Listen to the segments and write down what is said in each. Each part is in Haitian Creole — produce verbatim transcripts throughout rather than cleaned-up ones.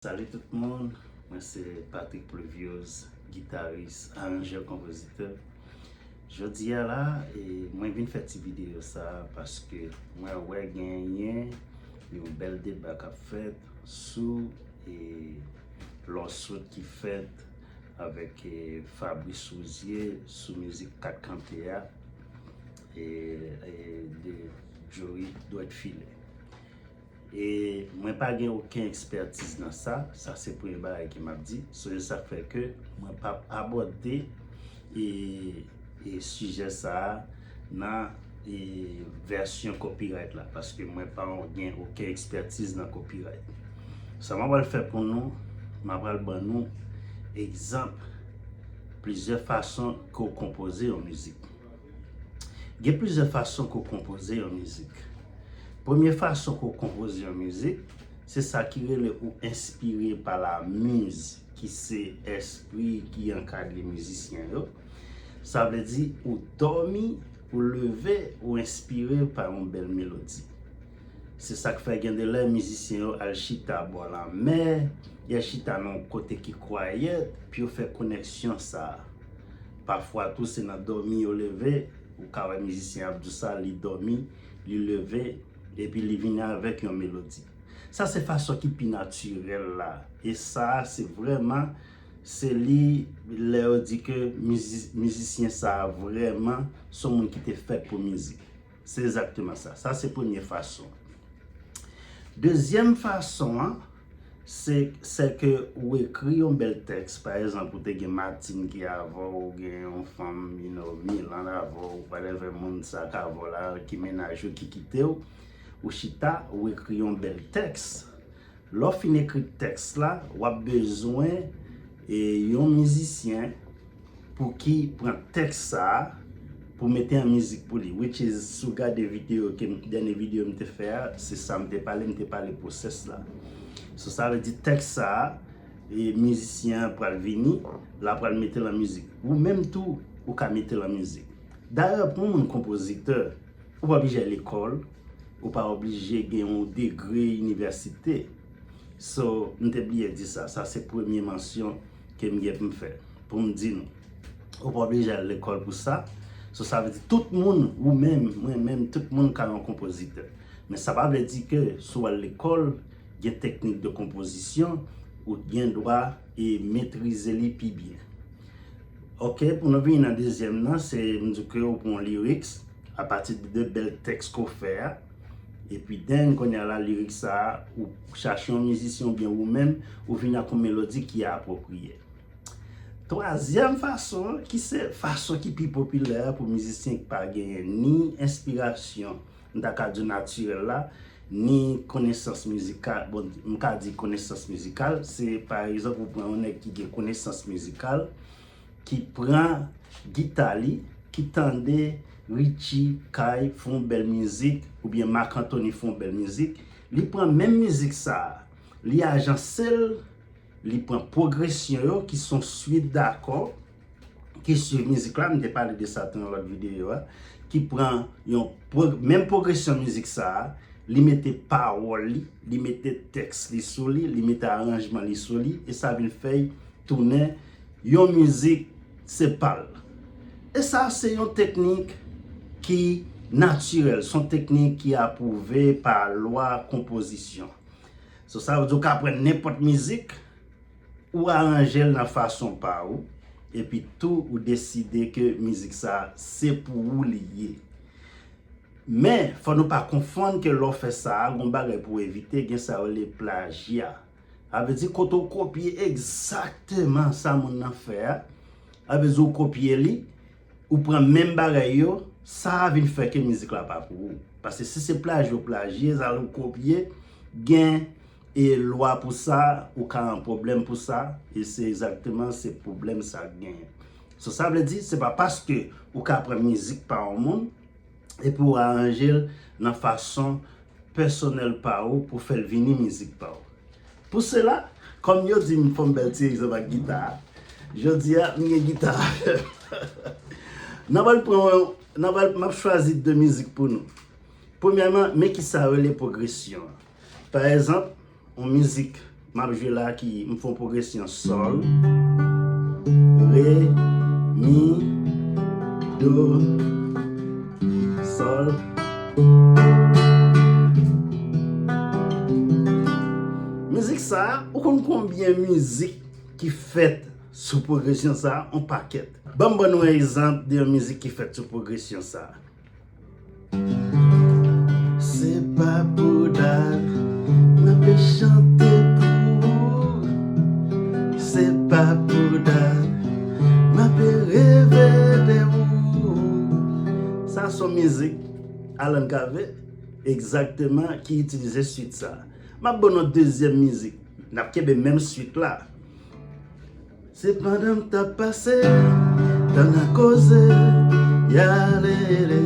Salut tout moun, mwen se Patrick Pluviose, gitaris, aranjè, konpozitè. Jodi a la, e, mwen vin fè ti videyo sa a paske mwen wè genyen yon bèl deba k ap fèt sou, e, lawsuit ki fèt avèk, e, Fabrice Rouzier sou mizik Kat Kanpe a, e, e, de Joey Dwèt Filè. E mwen pa gen okenn ekspètiz nan sa, sa se premye bagay ke m ap di. So, se sa k fè ke mwen p ap abòde, e, e sijè sa a nan, e, vèsyon copyright la, paske mwen pa gen okenn ekspètiz nan copyright. Sa m ap pral fè pou nou, m ap pral ban nou egzanp plizyè fason ke w konpoze yon mizik. Gen plizyè fason ke w konpoze yon mizik. Premye fason ke w konpoze yon mizik, se sa ki rele ou enspire pa la miz, ki se espri ki ankadre mizisyen yo. Sa vle di ou dòmi, ou leve, ou enspire pa yon bèl melodi. Se sa k fè gen de lè mizisyen yo al chita bò lanmè, y al chita nan yon kote ki kwayèt, pou yo fè konèksyon sa a. Pafwa tou, se nan dòmi yo leve, ou ka wè mizisyen ap di sa, li dòmi, li leve, epi li vini avèk yon melodi. Sa se fason ki pi natirèl la. E sa a, se vrèman, se li, lè yo di ke mizi-, mizisyen sa a vrèman se yon moun ki te fèt pou mizik. Se egzakteman sa. Sa se premye fason. Dezyèm fason an, se, se ke ou ekri yon bèl tèks. Pa egzanp, ou te gen Martine ki avè w, ou gen yon fanm, you know, Milan avè w, whatever moun sa k avè w la, ki mennaj ou, ki kite w. Ou chita, ou ekri yon bèl tèks. Lè w fin ekri tèks la, w ap bezwen, e, yon mizisyen pou ki pran tèks sa a, pou mete an mizik pou li. Which is, si w gade videyo ke m, dènye videyo m te fè a, se sa m te pale, m te pale pwosès la. So, sa vle di tèks sa a, e, mizisyen an pral vini, l ap pral mete l an mizik. Ou menm tou, ou ka mete l an mizik. Dayè, pou yon moun konpozitè, ou pa oblije al lekòl, ou pa oblije gen yon degre inivèsite. So, m te bliye di sa. Sa se premye mansyon ke m gen pou m fè. Pou m di nou, ou pa oblije al lekòl pou sa. So, sa vle di tout moun, ou menm, mwen menm, tout moun ka yon konpozitè. Men sa pa vle di ke si w al lekòl, gen teknik de konpozisyon, ou gen dwa e metrize li pi byen. Ok, pou nou vini nan dezyèm nan, se m di ke ou pran lyrics apati de bèl tèks ke w fè a. Epi then, kounye a la, lyrics sa a, ou chache yon mizisyen oubyen ou menm, ou vini ak yon melodi ki apwopriye. Twazyèm fason an, ki se fason ki pi popilè a pou mizisyen ki pa genyen ni enspirasyon, m ta ka di natirèl la, ni konesans mizikal, bon, m ka di konesans mizikal, se pa egzanp ou pran yon nèg ki gen konesans mizikal, ki pran gita li, ki tande Richie Kay fè yon bèl mizik, oubyen Marc Anthony fè yon bèl mizik, li pran menm mizik sa a, li ajanse l, li pran pwogresyon yo ki se yon swit dakò, ki swiv mizik la, m te pale de sa tou nan lòt videyo a, ki pran yon pwo-, menm pwogresyon mizik sa a, li mete pawòl li, li mete tèks li sou li, li mete aranjman li sou li, e sa vin fè l tounen yon mizik se pa l. E sa se yon teknik ki natirèl, se yon teknik ki apwouve pa lwa konpozisyon. So, sa vle di ou ka pran nenpòt mizik, ou aranje l nan fason pa ou, epi tou ou deside ke mizik sa se pou ou li ye. Men, fò nou pa konfonn ke lè w fè sa a, gon bagay pou w evite, gen sa yo rele plajya. Sa vle di kote w kopye egzakteman sa moun nan fè a, sa vle di w kopye li, ou pran menm bagay yo, sa a vin fè ke mizik la pa pou ou. Paske si se plajye w plajye, sa vle w kopye, gen e lwa pou sa, ou ka an pwoblèm pou sa, e se egzakteman se pwoblèm sa k genyen. So, sa vle di, se pa paske ou ka pran mizik pa yon moun, epi ou aranje l nan fason pèsonèl pa ou pou fè l vini mizik pa ou. Pou sela, kòm yo di m fò m bèl ti egzanp ak gita a, jodi a, m gen gita avè m. N a pral pran yon, n a pral, m ap chwazi de mizik pou nou. Premyèman, men kisa yo rele pwogresyon an. Pa egzanp, yon mizik M ap jwe la ki m fè yon pwogresyon sòl, re, mi, do, sòl. Mizik sa a, ou konn konbyen mizik ki fèt sou pwogresyon sa a? On pakèt. Ban m ban nou yon egzanp de yon mizik ki fèt sou pwogresyon sa a. Se pa pou dat m ape chante pou ou. Se pa pou dat m ape reve de ou. Sa se yon mizik Alan Cavé, egzakteman, ki itilize swit sa. M ap ban nou dezyèm mizik. N ap kenbe menm swit la. Se pandan m t ap pase, tann a koze, yalele,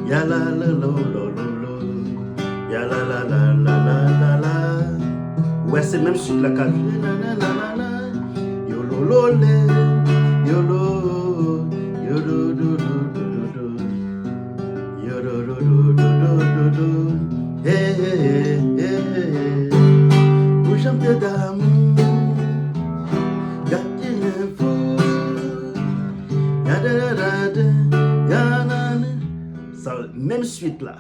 yalalolololo, yalalalalala. Ou wè, se menm swit la k ap jwe. Nanananana, yololole, yolo, yododododododou. Yododododododou. Hey, hey, hey, hey, hey. Pou jan m te damou. Gad ki enfo. Yadadadade, yanane. Sa, menm swit la.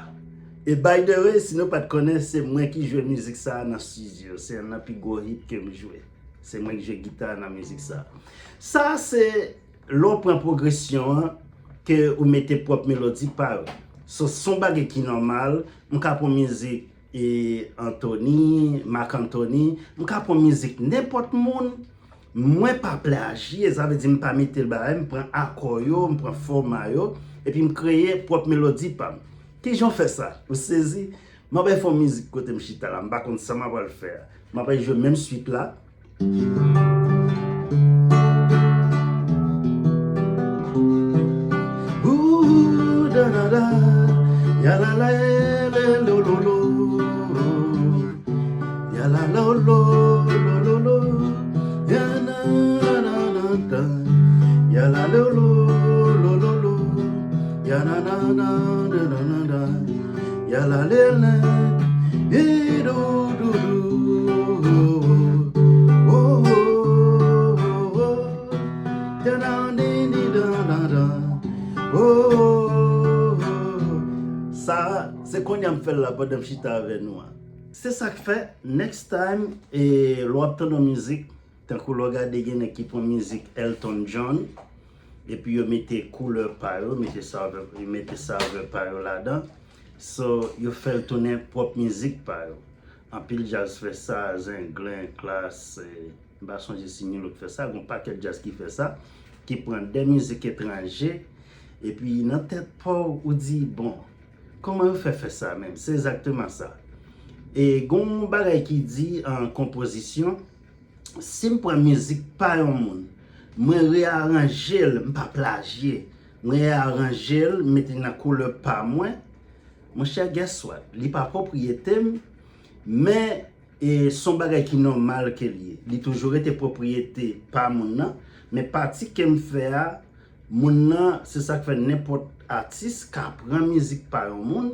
E by the way, si nou pa t konnen, se mwen ki jwe mizik sa a nan estidyo. Se youn nan pi gwo hit ke m jwe. Se mwen ki jwe gita nan mizik sa a. Sa a se lè w pran pwogresyon an, ke ou mete pwòp melodi pa yo. So, se yon bagay ki nòmal. M ka pran mizik e Anthony, Marc Anthony, m ka pran mizik nenpòt moun. Mwen pa plajye, sa vle di m pa mete l bagay, m pran akò yo, m pran fòma yo, epi m kreye pwòp melodi pa m. Kijan w fè sa? Ou sezi? M ap al fè yon mizik kote m chita la, m pa konn sa m ap al fè a. M ap al jwe menm swit la. Ooh, da, da, da. Ya, la, la, eh, le, lo, lo, lo. Ya, la, lo, lo, lo, lo, lo. Ya, na, na, na, na, da. Ya, la, lo, lo, lo, lo, lo. Ya, na, na, na, da, da, da, da. Ya, la, le, le. Eh, do, do, do. Oh, oh, oh, oh, oh. Sa, se kounye a m fè l la pandan m chita avè nou an. Se sa k fè, next time, e, lè w ap tann yon mizik, tankou lè w gade gen nèg ki pran mizik Elton John, epi yo mete koulè pa yo, mete savè, yo mete savè pa yo ladan. So, yo fè l tounen pwòp mizik pa yo. Anpil djaz fè sa, Zenglen, Klass, e, m pa sonje si gen lòt fè sa, gen yon pakèt djaz ki fè sa, ki pran de mizik etranje, epi nan tèt pa w, ou di, bon, kòman yo fè fè sa menm? Se egzakteman sa. E gen yon bagay ki di an konpozisyon, si m pran mizik pa yon moun, mwen reyaranje l, m pa plajye, mwen reyaranje l, m mete l nan koulè pa mwen, monchè, guess what? Li pa pwopriyete m, men e se yon bagay ki nòmal ke l ye. Li toujou rete pwopriyete pa moun nan, men pati ke m fè a, moun nan, se sa k fè nenpòt atis ka pran mizik pa yon moun,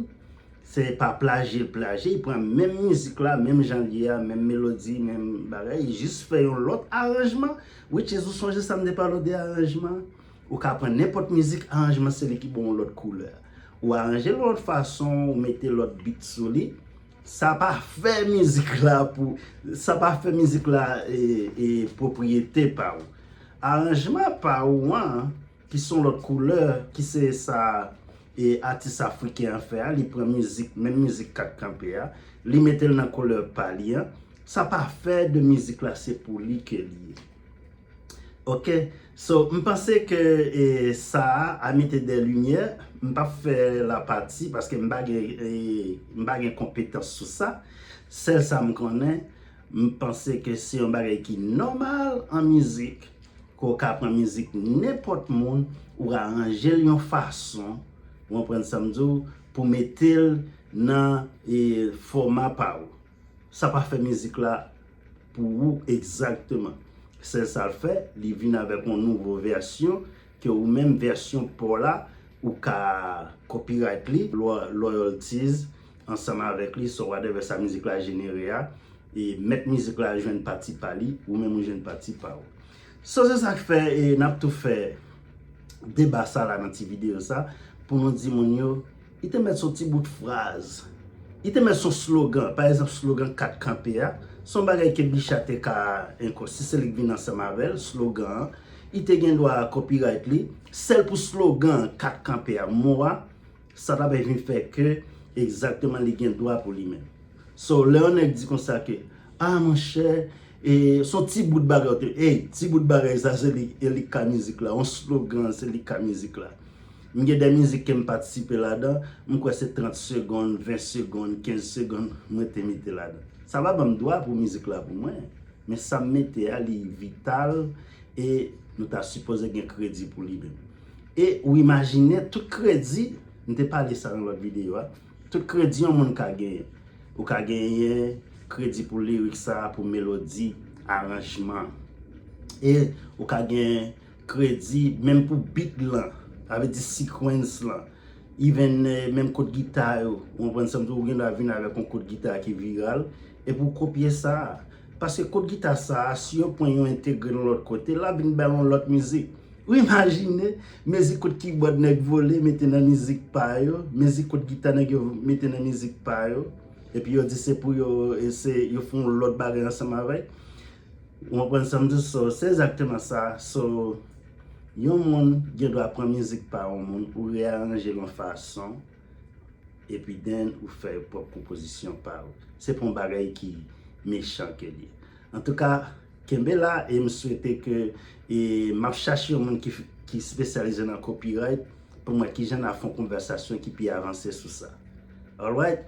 se pa plajye l plajye, li pran menm mizik la, menm jan l ye a, menm melodi, menm bagay, li jis fè yon lòt aranjman, which is, ou sonje sa m te pale w de aranjman? Ou ka pran nenpòt mizik, aranjman se li ki ba w yon lòt koulè. Ou aranje l yon lòt fason, ou mete lòt beat sou li. Sa pa fè mizik la pou, sa pa fè mizik la e, e pwopriyete pa w. Aranjman pa w an, ki se yon lòt koulè, ki se sa e atis afriken an fè a, li pran mizik, menm mizik Kat Kanpe a, li mete l nan koulè pa li an, sa pa fè de mizik la se pou li ke li ye. Ok, so, m panse ke e, sa a, a mete de limyè, m p ap fè lapati paske m pa gen, e, m pa gen konpetans sou sa. Sèl sa m konnen, m panse ke se yon bagay ki nòmal an mizik, ke w ka pran mizik nenpòt moun, ou aranje l yon fason, ou konprann sa m di w, pou mete l nan e, fòma pa w. Sa pa fè mizik la pou ou egzakteman. Sèl sa l fè, li vin avèk yon nouvo vèsyon, ke ou menm vèsyon pa w la, ou ka copyright li, lo-, royalties, ansanm avèk li, so whatever sa mizik la jenere a, e mèt mizik la jwenn pati pa li, ou menm ou jwenn pati pa ou. So se sa k fè e n ap tou fè deba sa la nan ti videyo sa pou nou di moun yo, li te mèt se yon ti bout fraz, li te mèt se yon slogan, pa egzanp slogan kat kanpe a, se yon bagay ke Bicha te ka enko, si se li k vin ansanm avè l, slogan an, li te gen dwa copyright li, sèl pou slogan an, kat kanpe a, mo a, sa t ap vin fè ke egzakteman li gen dwa pou li menm. So, lè yon nèg di konsa ke, ah monchè, e se yon ti bout bagay, ou te, ey, ti bout bagay sa se li, e li k ka mizik la, yon slogan se li k ka mizik la. M gen de mizik ke m patisipe ladan, m kwè se trant segonn, ven segonn, kenz segonn mwen te mete ladan. Sa pa ban m dwa pou mizik la pou mwen, men sa m mete a li vital e nou ta sipoze gen kredi pou li menm. E ou imajine tout kredi, m te pale sa nan lòt videyo a, tout kredi yon moun ka genyen. Ou ka genyen kredi pou lirik sa, pou melodi, aranjman. E ou ka gen kredi menm pou beat lan, sa vle di sequence lan. Even eh, menm kout gita yo, ou konprann sa m di w, ou gen dwa vin avèk yon kout gita ki viral, epi w kopye sa. Paske kout gita sa, si yo pran yo entegre l yon lòt kote, l ap vin bay yon lòt mizik. Ou imajine, mizik kout keyboard nèg vole, mete nan mizik pa yo, mizik kout gita nèg yo mete nan mizik pa yo, epi yo di se pou yo, e se, yo fè yon lòt bagay ansanm avè l. Ou konprann sa m di? So, se egzakteman sa. So, yon moun gen dwa pran mizik pa yon moun, ou reyaranje l yon fason, epi then ou fè pwòp konpozisyon pa ou. Se pa yon bagay ki mechan ke l ye. Antouka, kenbe la e m swete ke e m ap chache yon moun ki, ki espesyalize nan copyright pou m wè kijan n a fè yon konvèsasyon ki pi avanse sou sa. Alright?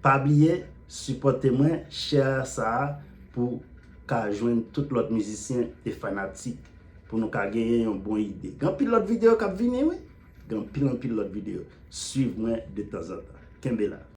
Pa bliye, sipòte mwen, share sa a pou ka jwenn tout lòt mizisyen e fanatik pou nou ka genyen yon bon ide. Gen anpil lòt videyo k ap vini, wi. Gen anpil, anpil lòt videyo. Swiv mwen de tanzantan. Kenbe la.